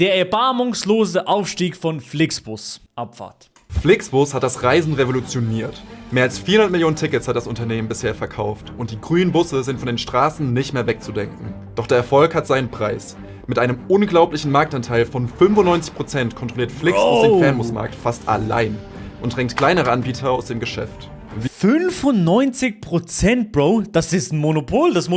Der erbarmungslose Aufstieg von Flixbus. Abfahrt. Flixbus hat das Reisen revolutioniert. Mehr als 400 Millionen Tickets hat das Unternehmen bisher verkauft und die grünen Busse sind von den Straßen nicht mehr wegzudenken. Doch der Erfolg hat seinen Preis. Mit einem unglaublichen Marktanteil von 95% kontrolliert Flixbus den Fernbusmarkt fast allein und drängt kleinere Anbieter aus dem Geschäft. 95%, Bro, das ist ein Monopol, das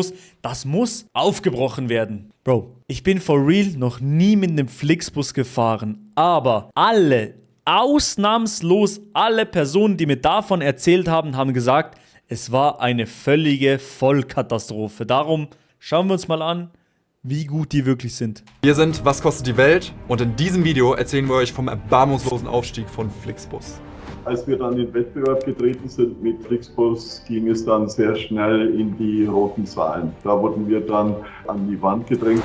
muss aufgebrochen werden. Bro, ich bin for real noch nie mit einem Flixbus gefahren, aber ausnahmslos alle Personen, die mir davon erzählt haben, haben gesagt, es war eine völlige Vollkatastrophe. Darum schauen wir uns mal an, wie gut die wirklich sind. Wir sind Was kostet die Welt? Und in diesem Video erzählen wir euch vom erbarmungslosen Aufstieg von Flixbus. Als wir dann in den Wettbewerb getreten sind mit Flixbus, ging es dann sehr schnell in die roten Zahlen. Da wurden wir dann an die Wand gedrängt.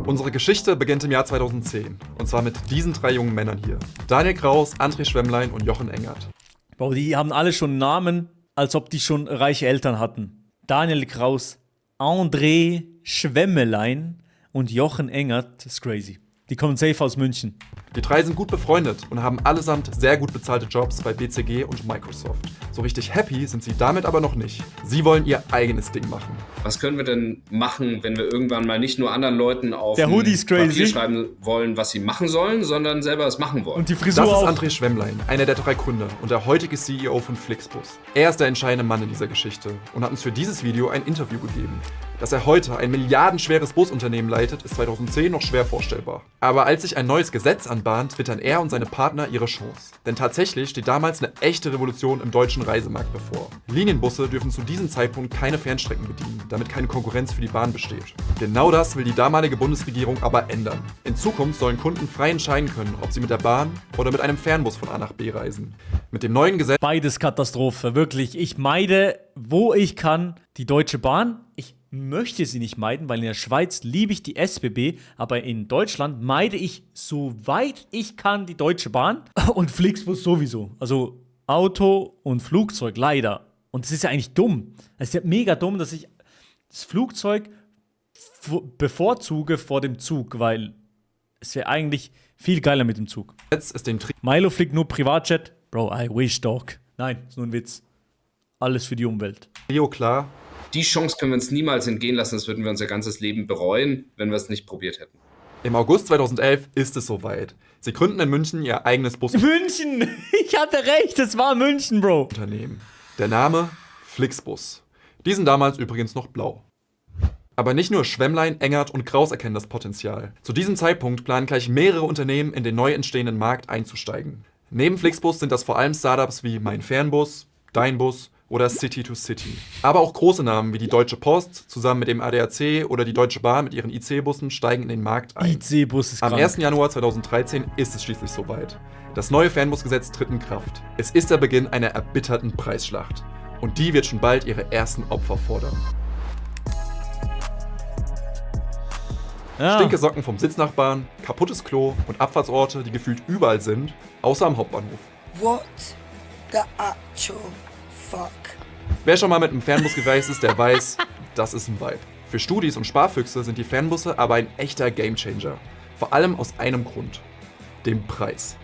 Unsere Geschichte beginnt im Jahr 2010. Und zwar mit diesen 3 jungen Männern hier. Daniel Kraus, André Schwemmlein und Jochen Engert. Bro, die haben alle schon Namen, als ob die schon reiche Eltern hatten. Daniel Kraus, André Schwemmelein und Jochen Engert, das ist crazy. Die kommen safe aus München. Die 3 sind gut befreundet und haben allesamt sehr gut bezahlte Jobs bei BCG und Microsoft. So richtig happy sind sie damit aber noch nicht. Sie wollen ihr eigenes Ding machen. Was können wir denn machen, wenn wir irgendwann mal nicht nur anderen Leuten auf Papier schreiben wollen, was sie machen sollen, sondern selber es machen wollen? Und die Frisur Das ist auch. André Schwemmlein, einer der 3 Gründer und der heutige CEO von Flixbus. Er ist der entscheidende Mann in dieser Geschichte und hat uns für dieses Video ein Interview gegeben. Dass er heute ein milliardenschweres Busunternehmen leitet, ist 2010 noch schwer vorstellbar. Aber als sich ein neues Gesetz anbahnt, wittern er und seine Partner ihre Chance. Denn tatsächlich steht damals eine echte Revolution im deutschen Reisemarkt bevor. Linienbusse dürfen zu diesem Zeitpunkt keine Fernstrecken bedienen, damit keine Konkurrenz für die Bahn besteht. Genau das will die damalige Bundesregierung aber ändern. In Zukunft sollen Kunden frei entscheiden können, ob sie mit der Bahn oder mit einem Fernbus von A nach B reisen. Mit dem neuen Gesetz... Beides Katastrophe, wirklich. Ich meide, wo ich kann, die Deutsche Bahn. Ich möchte sie nicht meiden, weil in der Schweiz liebe ich die SBB, aber in Deutschland meide ich, soweit ich kann, die Deutsche Bahn und Flixbus sowieso. Also Auto und Flugzeug, leider. Und das ist ja eigentlich dumm. Es ist ja mega dumm, dass ich das Flugzeug bevorzuge vor dem Zug, weil es wäre eigentlich viel geiler mit dem Zug. ist dem Milo fliegt nur Privatjet. Bro, I wish, dog. Nein, ist nur ein Witz. Alles für die Umwelt. Trio klar. Die Chance können wir uns niemals entgehen lassen, das würden wir unser ganzes Leben bereuen, wenn wir es nicht probiert hätten. Im August 2011 ist es soweit. Sie gründen in München ihr eigenes München! Ich hatte recht, es war München, Bro. Busunternehmen. Der Name Flixbus. Die sind damals übrigens noch blau. Aber nicht nur Schwemmlein, Engert und Kraus erkennen das Potenzial. Zu diesem Zeitpunkt planen gleich mehrere Unternehmen in den neu entstehenden Markt einzusteigen. Neben Flixbus sind das vor allem Startups wie Mein Fernbus, Dein Bus oder City to City. Aber auch große Namen wie die Deutsche Post zusammen mit dem ADAC oder die Deutsche Bahn mit ihren IC-Bussen steigen in den Markt ein. IC-Bus ist Am krank. 1. Januar 2013 ist es schließlich soweit. Das neue Fernbusgesetz tritt in Kraft. Es ist der Beginn einer erbitterten Preisschlacht. Und die wird schon bald ihre ersten Opfer fordern. Ja. Stinke Socken vom Sitznachbarn, kaputtes Klo und Abfahrtsorte, die gefühlt überall sind, außer am Hauptbahnhof. What the actual fuck? Wer schon mal mit einem Fernbus gereist ist, der weiß, das ist ein Vibe. Für Studis und Sparfüchse sind die Fernbusse aber ein echter Gamechanger. Vor allem aus einem Grund: dem Preis.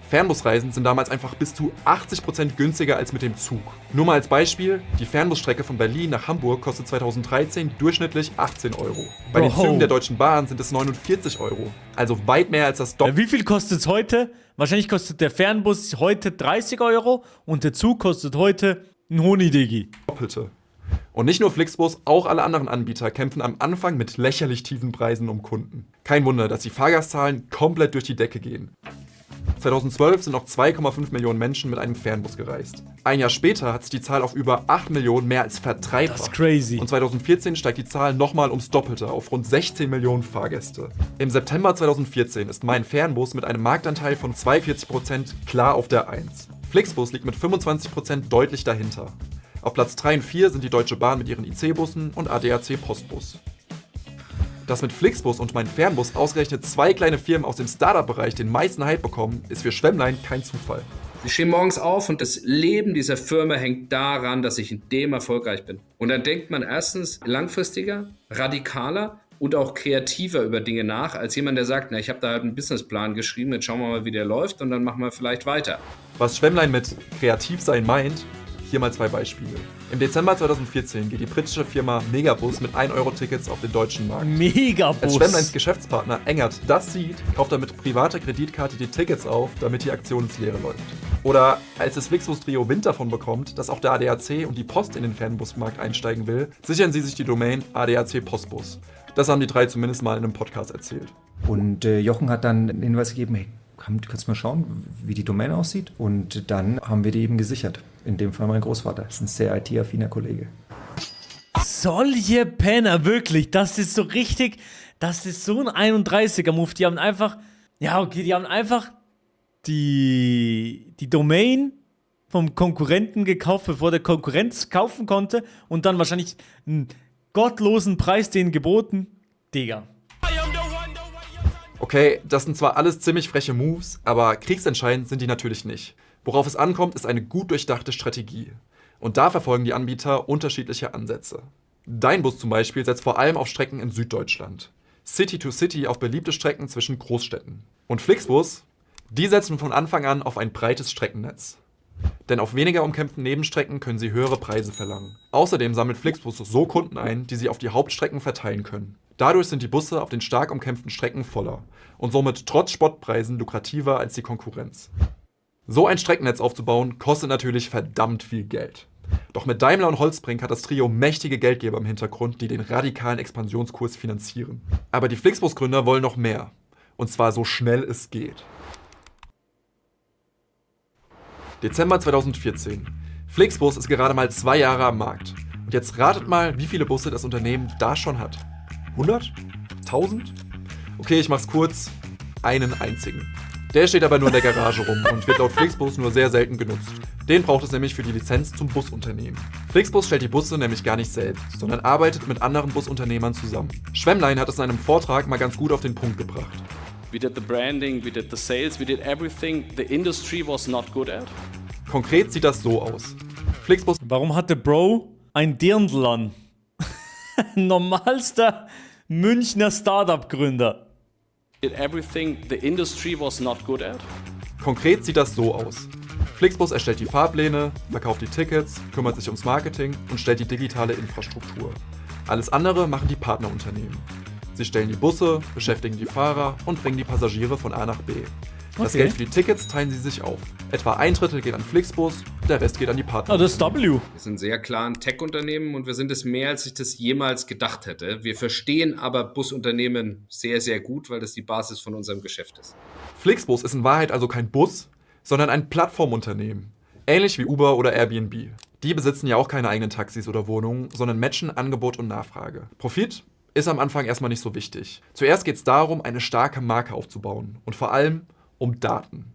Fernbusreisen sind damals einfach bis zu 80% günstiger als mit dem Zug. Nur mal als Beispiel, die Fernbusstrecke von Berlin nach Hamburg kostet 2013 durchschnittlich 18 Euro. Bei den Zügen der Deutschen Bahn sind es 49 Euro. Also weit mehr als das Wie viel kostet es heute? Wahrscheinlich kostet der Fernbus heute 30 Euro und der Zug kostet heute ein Honigdigi. Doppelte. Und nicht nur Flixbus, auch alle anderen Anbieter kämpfen am Anfang mit lächerlich tiefen Preisen um Kunden. Kein Wunder, dass die Fahrgastzahlen komplett durch die Decke gehen. 2012 sind noch 2,5 Millionen Menschen mit einem Fernbus gereist. Ein Jahr später hat sich die Zahl auf über 8 Millionen mehr als verdreifacht. Das ist crazy. Und 2014 steigt die Zahl nochmal ums Doppelte auf rund 16 Millionen Fahrgäste. Im September 2014 ist Mein Fernbus mit einem Marktanteil von 42% klar auf der 1. Flixbus liegt mit 25% deutlich dahinter. Auf Platz 3 und 4 sind die Deutsche Bahn mit ihren IC-Bussen und ADAC Postbus. Dass mit Flixbus und Mein Fernbus ausgerechnet 2 kleine Firmen aus dem Startup-Bereich den meisten Hype bekommen, ist für Schwemmlein kein Zufall. Ich stehe morgens auf und das Leben dieser Firma hängt daran, dass ich in dem erfolgreich bin. Und dann denkt man erstens langfristiger, radikaler und auch kreativer über Dinge nach, als jemand, der sagt, na, ich habe da halt einen Businessplan geschrieben, jetzt schauen wir mal, wie der läuft und dann machen wir vielleicht weiter. Was Schwemmlein mit kreativ sein meint, hier mal 2 Beispiele. Im Dezember 2014 geht die britische Firma Megabus mit 1-Euro-Tickets auf den deutschen Markt. Als Megabus. Schwemmleins Geschäftspartner Engert das sieht, kauft er mit privater Kreditkarte die Tickets auf, damit die Aktion ins Leere läuft. Oder als das Flixbus-Trio Wind davon bekommt, dass auch der ADAC und die Post in den Fernbusmarkt einsteigen will, sichern sie sich die Domain ADAC Postbus. Das haben die 3 zumindest mal in einem Podcast erzählt. Und Jochen hat dann den Hinweis gegeben, hey, kannst du mal schauen, wie die Domain aussieht? Und dann haben wir die eben gesichert. In dem Fall mein Großvater. Das ist ein sehr IT-affiner Kollege. Solche Penner, wirklich. Das ist so richtig, das ist so ein 31er-Move. Die haben einfach, die haben einfach die Domain vom Konkurrenten gekauft, bevor der Konkurrenz kaufen konnte und dann wahrscheinlich einen gottlosen Preis denen geboten. Digga. Okay, das sind zwar alles ziemlich freche Moves, aber kriegsentscheidend sind die natürlich nicht. Worauf es ankommt, ist eine gut durchdachte Strategie. Und da verfolgen die Anbieter unterschiedliche Ansätze. Dein Bus zum Beispiel setzt vor allem auf Strecken in Süddeutschland. City to City auf beliebte Strecken zwischen Großstädten. Und Flixbus, die setzen von Anfang an auf ein breites Streckennetz. Denn auf weniger umkämpften Nebenstrecken können sie höhere Preise verlangen. Außerdem sammelt Flixbus so Kunden ein, die sie auf die Hauptstrecken verteilen können. Dadurch sind die Busse auf den stark umkämpften Strecken voller und somit trotz Spottpreisen lukrativer als die Konkurrenz. So ein Streckennetz aufzubauen, kostet natürlich verdammt viel Geld. Doch mit Daimler und Holzbrink hat das Trio mächtige Geldgeber im Hintergrund, die den radikalen Expansionskurs finanzieren. Aber die Flixbus-Gründer wollen noch mehr. Und zwar so schnell es geht. Dezember 2014. Flixbus ist gerade mal 2 Jahre am Markt. Und jetzt ratet mal, wie viele Busse das Unternehmen da schon hat. 100? 1000? Okay, ich mach's kurz. Einen einzigen. Der steht aber nur in der Garage rum und wird laut Flixbus nur sehr selten genutzt. Den braucht es nämlich für die Lizenz zum Busunternehmen. Flixbus stellt die Busse nämlich gar nicht selbst, sondern arbeitet mit anderen Busunternehmern zusammen. Schwemmlein hat es in einem Vortrag mal ganz gut auf den Punkt gebracht. We did the branding, we did the sales, we did everything the industry was not good at. Konkret sieht das so aus. Flixbus Warum hatte Bro ein Dirndl an? Normalster Münchner Startup-Gründer. Did everything the industry was not good at. Konkret sieht das so aus. Flixbus erstellt die Fahrpläne, verkauft die Tickets, kümmert sich ums Marketing und stellt die digitale Infrastruktur. Alles andere machen die Partnerunternehmen. Sie stellen die Busse, beschäftigen die Fahrer und bringen die Passagiere von A nach B. Das Okay. Geld für die Tickets teilen sie sich auf. Etwa ein Drittel geht an Flixbus, der Rest geht an die Partner. Ah, das ist W. Wir sind sehr klar ein Tech-Unternehmen und wir sind es mehr, als ich das jemals gedacht hätte. Wir verstehen aber Busunternehmen sehr, sehr gut, weil das die Basis von unserem Geschäft ist. Flixbus ist in Wahrheit also kein Bus, sondern ein Plattformunternehmen. Ähnlich wie Uber oder Airbnb. Die besitzen ja auch keine eigenen Taxis oder Wohnungen, sondern matchen Angebot und Nachfrage. Profit ist am Anfang erstmal nicht so wichtig. Zuerst geht es darum, eine starke Marke aufzubauen und vor allem um Daten.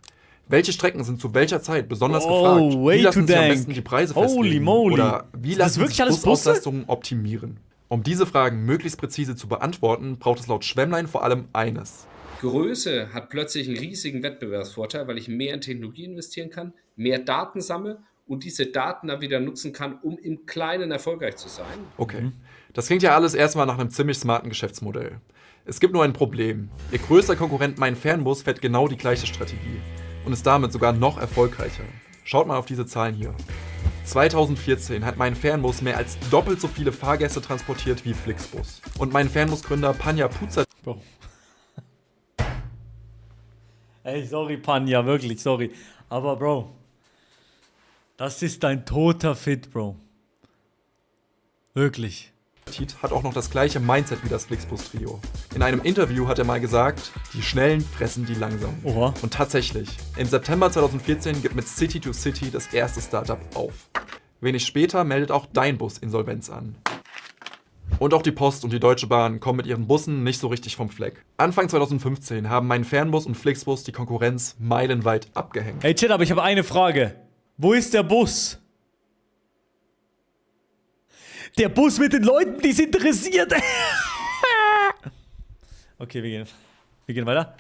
Welche Strecken sind zu welcher Zeit besonders gefragt? way Wie lassen to sie am dank. besten die Preise Holy festlegen? moly. Oder wie Ist das lassen wirklich sich alles Busse? Busauslastungen optimieren? Um diese Fragen möglichst präzise zu beantworten, braucht es laut Schwemmlein vor allem eines. Größe hat plötzlich einen riesigen Wettbewerbsvorteil, weil ich mehr in Technologie investieren kann, mehr Daten sammle und diese Daten dann wieder nutzen kann, um im Kleinen erfolgreich zu sein. Okay, das klingt ja alles erstmal nach einem ziemlich smarten Geschäftsmodell. Es gibt nur ein Problem. Ihr größter Konkurrent Mein Fernbus fährt genau die gleiche Strategie und ist damit sogar noch erfolgreicher. Schaut mal auf diese Zahlen hier. 2014 hat Mein Fernbus mehr als doppelt so viele Fahrgäste transportiert wie Flixbus. Und Mein Fernbus-Gründer Panja Puza Bro. Ey, sorry, Panja, wirklich, sorry. Aber, Bro, das ist ein toter Fit, Bro. Wirklich. hat auch noch das gleiche Mindset wie das Flixbus-Trio. In einem Interview hat er mal gesagt, die Schnellen fressen die Langsamen. Oha. Und tatsächlich, im September 2014 gibt mit City to City das erste Startup auf. Wenig später meldet auch Dein Bus Insolvenz an. Und auch die Post und die Deutsche Bahn kommen mit ihren Bussen nicht so richtig vom Fleck. Anfang 2015 haben Mein Fernbus und Flixbus die Konkurrenz meilenweit abgehängt. Hey, Chat, aber ich habe eine Frage. Wo ist der Bus? Der Bus mit den Leuten, die es interessiert. Okay, wir gehen weiter.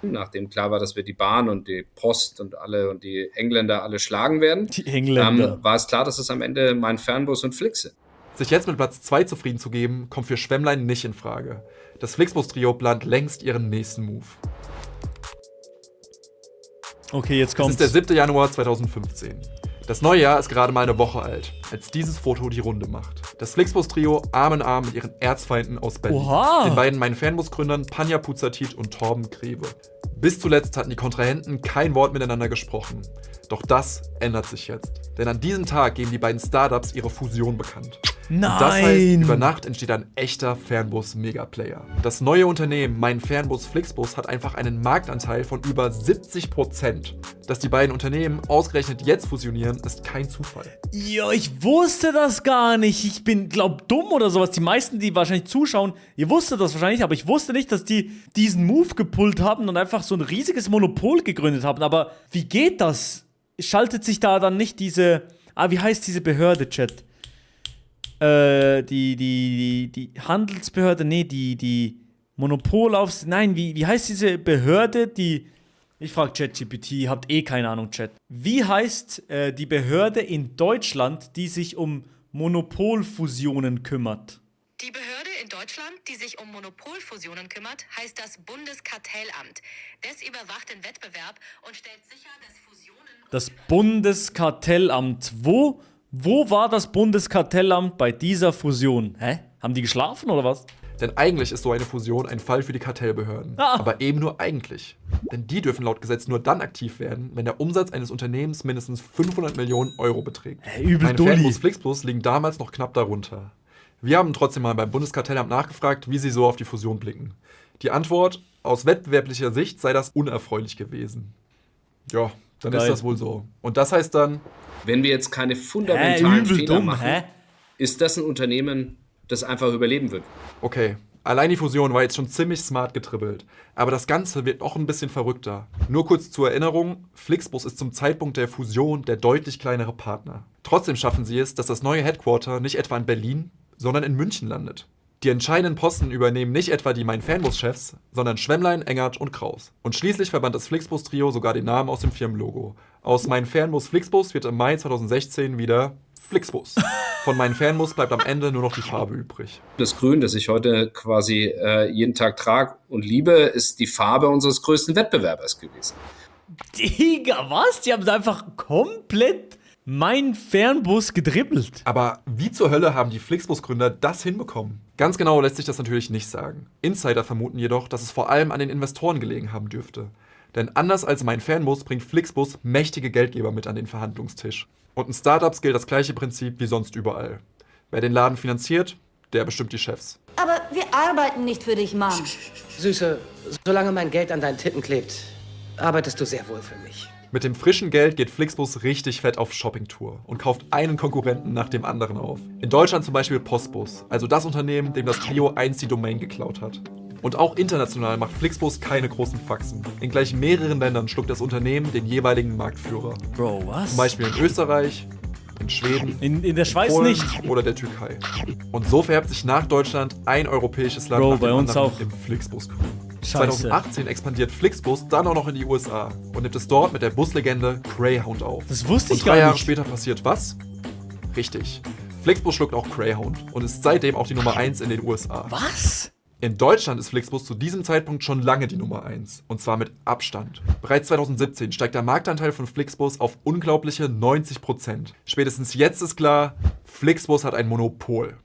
nachdem klar war, dass wir die Bahn und die Post und die Engländer alle schlagen werden. Die Engländer. War es klar, dass es am Ende mein Fernbus und Flix sind. Sich jetzt mit Platz 2 zufrieden zu geben, kommt für Schwemmlein nicht in Frage. Das Flixbus-Trio plant längst ihren nächsten Move. Okay, jetzt Es kommt's. ist der 7. Januar 2015. Das neue Jahr ist gerade mal eine Woche alt, als dieses Foto die Runde macht. Das Flixbus-Trio Arm in Arm mit ihren Erzfeinden aus Berlin. Oha. Den beiden Mein Fernbus-Gründern Panja Puzatit und Torben Greve. Bis zuletzt hatten die Kontrahenten kein Wort miteinander gesprochen. Doch das ändert sich jetzt. Denn an diesem Tag geben die beiden Startups ihre Fusion bekannt. Und das heißt, Nein. über Nacht entsteht ein echter Fernbus-Megaplayer. Das neue Unternehmen Mein Fernbus Flixbus hat einfach einen Marktanteil von über 70%. Dass die beiden Unternehmen ausgerechnet jetzt fusionieren, ist kein Zufall. Ja, ich wusste das gar nicht. Ich bin, glaub, dumm oder sowas. Die meisten, die wahrscheinlich zuschauen, ihr wusstet das wahrscheinlich, aber ich wusste nicht, dass die diesen Move gepullt haben und einfach so ein riesiges Monopol gegründet haben. Aber wie geht das? Schaltet sich da dann nicht diese, wie heißt diese Behörde, Chat? Die Handelsbehörde, nee, die nein, wie heißt diese Behörde, ich frag ChatGPT, habt keine Ahnung, Chat. Wie heißt die Behörde in Deutschland, die sich um Monopolfusionen kümmert? Die Behörde in Deutschland, die sich um Monopolfusionen kümmert, heißt das Bundeskartellamt. Das überwacht den Wettbewerb und stellt sicher, dass Fusionen... Das Bundeskartellamt. Wo war das Bundeskartellamt bei dieser Fusion? Hä? Haben die geschlafen oder was? Denn eigentlich ist so eine Fusion ein Fall für die Kartellbehörden. Aber eben nur eigentlich. Denn die dürfen laut Gesetz nur dann aktiv werden, wenn der Umsatz eines Unternehmens mindestens 500 Millionen Euro beträgt. Übel Mein Dulli. Fernbus Flixbus liegen damals noch knapp darunter. Wir haben trotzdem mal beim Bundeskartellamt nachgefragt, wie sie so auf die Fusion blicken. Die Antwort, aus wettbewerblicher Sicht sei das unerfreulich gewesen. Ja, dann Geil. ist das wohl so. Und das heißt dann, Wenn wir jetzt keine fundamentalen übel Fehler dumm, machen, ist das ein Unternehmen, das einfach überleben wird. okay, allein die Fusion war jetzt schon ziemlich smart getribbelt. Aber das Ganze wird noch ein bisschen verrückter. Nur kurz zur Erinnerung, Flixbus ist zum Zeitpunkt der Fusion der deutlich kleinere Partner. Trotzdem schaffen sie es, dass das neue Headquarter nicht etwa in Berlin, sondern in München landet. Die entscheidenden Posten übernehmen nicht etwa die Mein Fernbus-Chefs, sondern Schwemmlein, Engert und Kraus. Und schließlich verband das Flixbus-Trio sogar den Namen aus dem Firmenlogo. Aus Mein Fernbus Flixbus wird im Mai 2016 wieder Flixbus. Von Mein Fernbus bleibt am Ende nur noch die Farbe übrig. Das Grün, das ich heute quasi jeden Tag trage und liebe, ist die Farbe unseres größten Wettbewerbers gewesen. Digga, was? Die haben da einfach komplett Mein Fernbus gedribbelt. Aber wie zur Hölle haben die Flixbus-Gründer das hinbekommen? Ganz genau lässt sich das natürlich nicht sagen. Insider vermuten jedoch, dass es vor allem an den Investoren gelegen haben dürfte. Denn anders als Mein Fernbus bringt Flixbus mächtige Geldgeber mit an den Verhandlungstisch. Und in Startups gilt das gleiche Prinzip wie sonst überall. Wer den Laden finanziert, der bestimmt die Chefs. Aber wir arbeiten nicht für dich, Mom. Süße, solange mein Geld an deinen Titten klebt, arbeitest du sehr wohl für mich. Mit dem frischen Geld geht Flixbus richtig fett auf Shoppingtour und kauft einen Konkurrenten nach dem anderen auf. In Deutschland zum Beispiel Postbus, also das Unternehmen, dem das Trio einst die Domain geklaut hat. Und auch international macht Flixbus keine großen Faxen. In gleich mehreren Ländern schluckt das Unternehmen den jeweiligen Marktführer. Bro, was? Zum Beispiel in Österreich, in Schweden, In der Schweiz Polen nicht. oder der Türkei. Und so vererbt sich nach Deutschland ein europäisches Land Bro, nach dem bei uns anderen auch. im Flixbus-Crew. Scheiße. 2018 expandiert Flixbus dann auch noch in die USA und nimmt es dort mit der Buslegende Greyhound auf. Das wusste ich Und 3 gar Jahre nicht. später passiert was? Richtig. Flixbus schluckt auch Greyhound und ist seitdem auch die Nummer 1 in den USA. Was? In Deutschland ist Flixbus zu diesem Zeitpunkt schon lange die Nummer 1. Und zwar mit Abstand. Bereits 2017 steigt der Marktanteil von Flixbus auf unglaubliche 90%. Spätestens jetzt ist klar, Flixbus hat ein Monopol.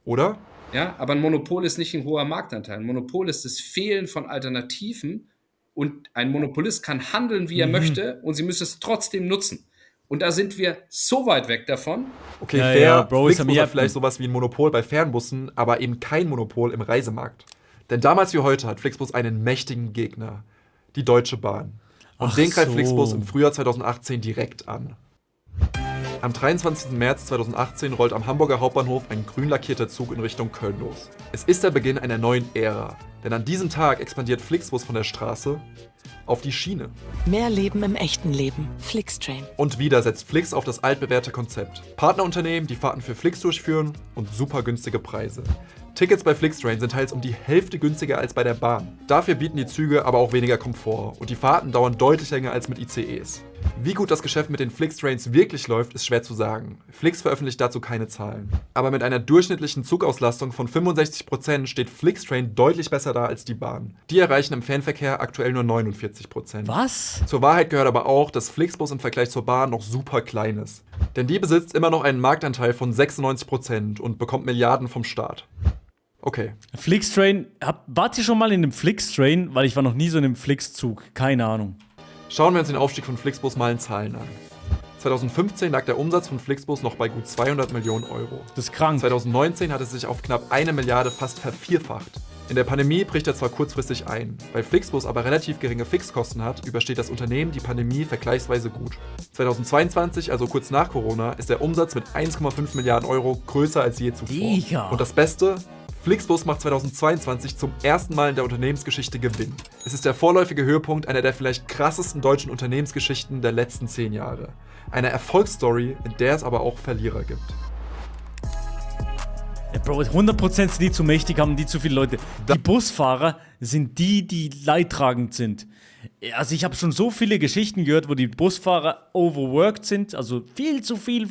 Oder? Ja, aber ein Monopol ist nicht ein hoher Marktanteil. Ein Monopol ist das Fehlen von Alternativen und ein Monopolist kann handeln, wie er möchte und sie müssen es trotzdem nutzen. Und da sind wir so weit weg davon. Okay, Ja, fair, ja, Bro, ist Flixbus am hat vielleicht Jappen. sowas wie ein Monopol bei Fernbussen, aber eben kein Monopol im Reisemarkt. Denn damals wie heute hat Flixbus einen mächtigen Gegner. Die Deutsche Bahn. Und Ach den greift so. Flixbus im Frühjahr 2018 direkt an. Am 23. März 2018 rollt am Hamburger Hauptbahnhof ein grün lackierter Zug in Richtung Köln los. Es ist der Beginn einer neuen Ära, denn an diesem Tag expandiert Flixbus von der Straße auf die Schiene. Mehr Leben im echten Leben. Flixtrain. Und wieder setzt Flix auf das altbewährte Konzept. Partnerunternehmen, die Fahrten für Flix durchführen und super günstige Preise. Tickets bei Flixtrain sind teils um die Hälfte günstiger als bei der Bahn. Dafür bieten die Züge aber auch weniger Komfort und die Fahrten dauern deutlich länger als mit ICEs. Wie gut das Geschäft mit den Flixtrains wirklich läuft, ist schwer zu sagen. Flix veröffentlicht dazu keine Zahlen. Aber mit einer durchschnittlichen Zugauslastung von 65% steht Flixtrain deutlich besser da als die Bahn. Die erreichen im Fernverkehr aktuell nur 49%. Was? Zur Wahrheit gehört aber auch, dass Flixbus im Vergleich zur Bahn noch super klein ist. Denn die besitzt immer noch einen Marktanteil von 96% und bekommt Milliarden vom Staat. Okay. Flixtrain, wart ihr schon mal in einem Flixtrain? Weil ich war noch nie so in einem Flixzug, keine Ahnung. Schauen wir uns den Aufstieg von Flixbus mal in Zahlen an. 2015 lag der Umsatz von Flixbus noch bei gut 200 Millionen Euro. Das ist krank. 2019 hat es sich auf knapp 1 Milliarde fast vervierfacht. In der Pandemie bricht er zwar kurzfristig ein, weil Flixbus aber relativ geringe Fixkosten hat, übersteht das Unternehmen die Pandemie vergleichsweise gut. 2022, also kurz nach Corona, ist der Umsatz mit 1,5 Milliarden Euro größer als je zuvor. Digga. Und das Beste? Flixbus macht 2022 zum ersten Mal in der Unternehmensgeschichte Gewinn. Es ist der vorläufige Höhepunkt einer der vielleicht krassesten deutschen Unternehmensgeschichten der letzten 10 Jahre. Eine Erfolgsstory, in der es aber auch Verlierer gibt. Ja, Bro, 100% sind die zu mächtig, haben die zu viele Leute. Die Busfahrer sind die leidtragend sind. Also ich habe schon so viele Geschichten gehört, wo die Busfahrer overworked sind, also viel zu viel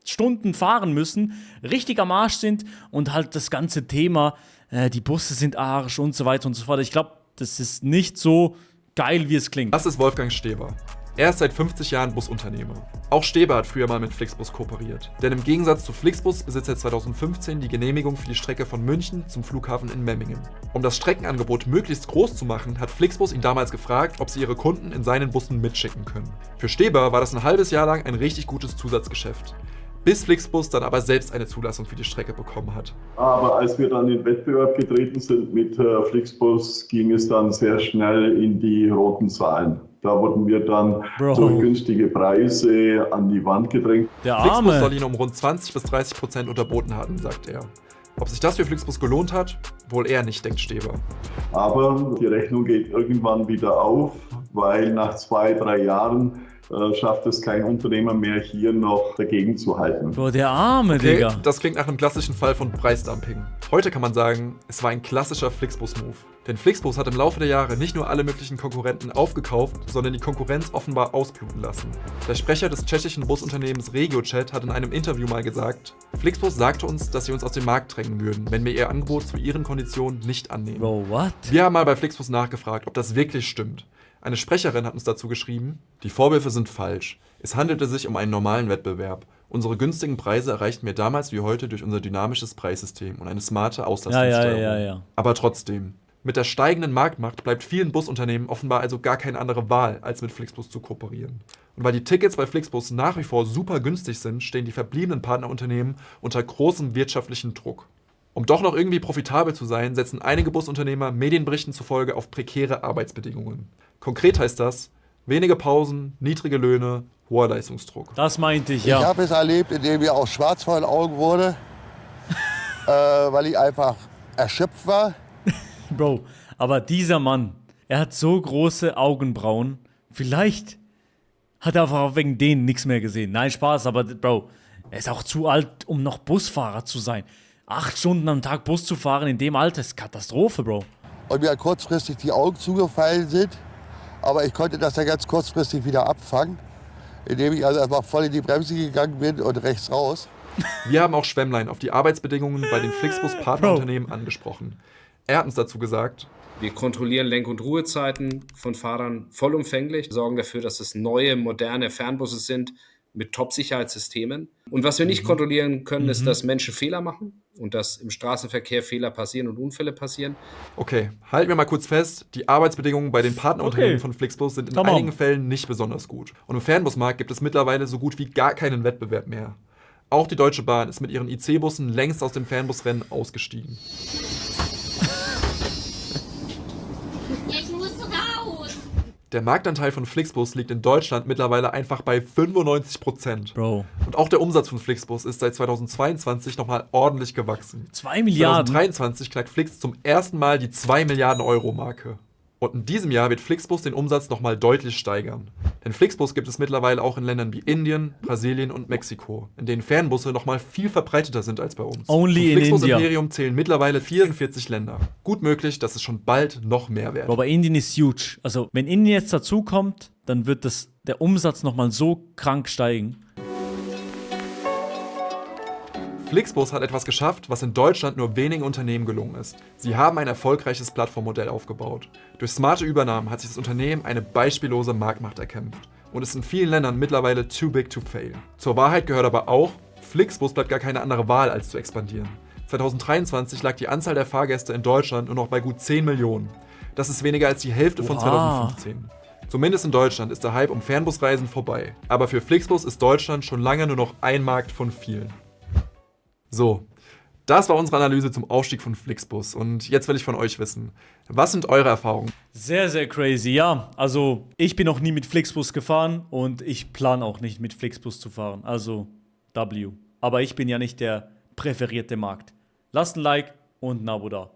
Stunden fahren müssen, richtig am Arsch sind und halt das ganze Thema, die Busse sind Arsch und so weiter und so fort. Ich glaube, das ist nicht so geil, wie es klingt. Das ist Wolfgang Steber. Er ist seit 50 Jahren Busunternehmer. Auch Steber hat früher mal mit Flixbus kooperiert. Denn im Gegensatz zu Flixbus besitzt er 2015 die Genehmigung für die Strecke von München zum Flughafen in Memmingen. Um das Streckenangebot möglichst groß zu machen, hat Flixbus ihn damals gefragt, ob sie ihre Kunden in seinen Bussen mitschicken können. Für Steber war das ein halbes Jahr lang ein richtig gutes Zusatzgeschäft. Bis Flixbus dann aber selbst eine Zulassung für die Strecke bekommen hat. Aber als wir dann in Wettbewerb getreten sind mit Flixbus, ging es dann sehr schnell in die roten Zahlen. Da wurden wir dann durch günstige Preise an die Wand gedrängt. Flixbus soll ihn um rund 20-30% unterboten haben, sagt er. Ob sich das für Flixbus gelohnt hat? Wohl eher nicht, denkt Steber. Aber die Rechnung geht irgendwann wieder auf, weil nach 2-3 Jahren schafft es kein Unternehmer mehr, hier noch dagegen zu halten. Boah, der arme Digga. Das klingt nach einem klassischen Fall von Preisdumping. Heute kann man sagen, es war ein klassischer Flixbus-Move. Denn Flixbus hat im Laufe der Jahre nicht nur alle möglichen Konkurrenten aufgekauft, sondern die Konkurrenz offenbar ausbluten lassen. Der Sprecher des tschechischen Busunternehmens RegioJet hat in einem Interview mal gesagt, Flixbus sagte uns, dass sie uns aus dem Markt drängen würden, wenn wir ihr Angebot zu ihren Konditionen nicht annehmen. Bro, what? Wir haben mal bei Flixbus nachgefragt, ob das wirklich stimmt. Eine Sprecherin hat uns dazu geschrieben, die Vorwürfe sind falsch. Es handelte sich um einen normalen Wettbewerb. Unsere günstigen Preise erreichten wir damals wie heute durch unser dynamisches Preissystem und eine smarte Auslastungssteuerung. Ja. Aber trotzdem, mit der steigenden Marktmacht bleibt vielen Busunternehmen offenbar also gar keine andere Wahl, als mit Flixbus zu kooperieren. Und weil die Tickets bei Flixbus nach wie vor super günstig sind, stehen die verbliebenen Partnerunternehmen unter großem wirtschaftlichen Druck. Um doch noch irgendwie profitabel zu sein, setzen einige Busunternehmer Medienberichten zufolge auf prekäre Arbeitsbedingungen. Konkret heißt das, wenige Pausen, niedrige Löhne, hoher Leistungsdruck. Das meinte ich, ja. Ich habe es erlebt, indem mir auch schwarz vor den Augen wurde, weil ich einfach erschöpft war. Bro, aber dieser Mann, er hat so große Augenbrauen, vielleicht hat er einfach wegen denen nichts mehr gesehen. Nein, Spaß, aber Bro, er ist auch zu alt, um noch Busfahrer zu sein. 8 Stunden am Tag Bus zu fahren in dem Alter ist Katastrophe, Bro. Und mir kurzfristig die Augen zugefallen sind. Aber ich konnte das ja ganz kurzfristig wieder abfangen, indem ich also erstmal voll in die Bremse gegangen bin und rechts raus. Wir haben auch Schwemmlein auf die Arbeitsbedingungen bei den Flixbus-Partnerunternehmen angesprochen. Er hat uns dazu gesagt, wir kontrollieren Lenk- und Ruhezeiten von Fahrern vollumfänglich, sorgen dafür, dass es neue, moderne Fernbusse sind mit Top-Sicherheitssystemen. Und was wir nicht kontrollieren können, ist, dass Menschen Fehler machen und dass im Straßenverkehr Fehler passieren und Unfälle passieren. Okay, halten wir mal kurz fest, die Arbeitsbedingungen bei den Partnerunternehmen von Flixbus sind in einigen Fällen nicht besonders gut. Und im Fernbusmarkt gibt es mittlerweile so gut wie gar keinen Wettbewerb mehr. Auch die Deutsche Bahn ist mit ihren IC-Bussen längst aus dem Fernbusrennen ausgestiegen. Ich muss raus! Der Marktanteil von Flixbus liegt in Deutschland mittlerweile einfach bei 95%. Bro. Und auch der Umsatz von Flixbus ist seit 2022 nochmal ordentlich gewachsen. 2 Milliarden? 2023 knackt Flix zum ersten Mal die 2 Milliarden Euro Marke. Und in diesem Jahr wird Flixbus den Umsatz nochmal deutlich steigern. Denn Flixbus gibt es mittlerweile auch in Ländern wie Indien, Brasilien und Mexiko, in denen Fernbusse nochmal viel verbreiteter sind als bei uns. Only Zum in India. Flixbus-Imperium zählen mittlerweile 44 Länder. Gut möglich, dass es schon bald noch mehr werden. Aber Indien ist huge. Also wenn Indien jetzt dazukommt, dann wird der Umsatz nochmal so krank steigen. Flixbus hat etwas geschafft, was in Deutschland nur wenigen Unternehmen gelungen ist. Sie haben ein erfolgreiches Plattformmodell aufgebaut. Durch smarte Übernahmen hat sich das Unternehmen eine beispiellose Marktmacht erkämpft und ist in vielen Ländern mittlerweile too big to fail. Zur Wahrheit gehört aber auch, Flixbus bleibt gar keine andere Wahl, als zu expandieren. 2023 lag die Anzahl der Fahrgäste in Deutschland nur noch bei gut 10 Millionen. Das ist weniger als die Hälfte von 2015. Zumindest in Deutschland ist der Hype um Fernbusreisen vorbei. Aber für Flixbus ist Deutschland schon lange nur noch ein Markt von vielen. So, das war unsere Analyse zum Aufstieg von Flixbus und jetzt will ich von euch wissen, was sind eure Erfahrungen? Sehr, sehr crazy, ja. Also ich bin noch nie mit Flixbus gefahren und ich plane auch nicht mit Flixbus zu fahren, also W. Aber ich bin ja nicht der präferierte Markt. Lasst ein Like und ein Abo da.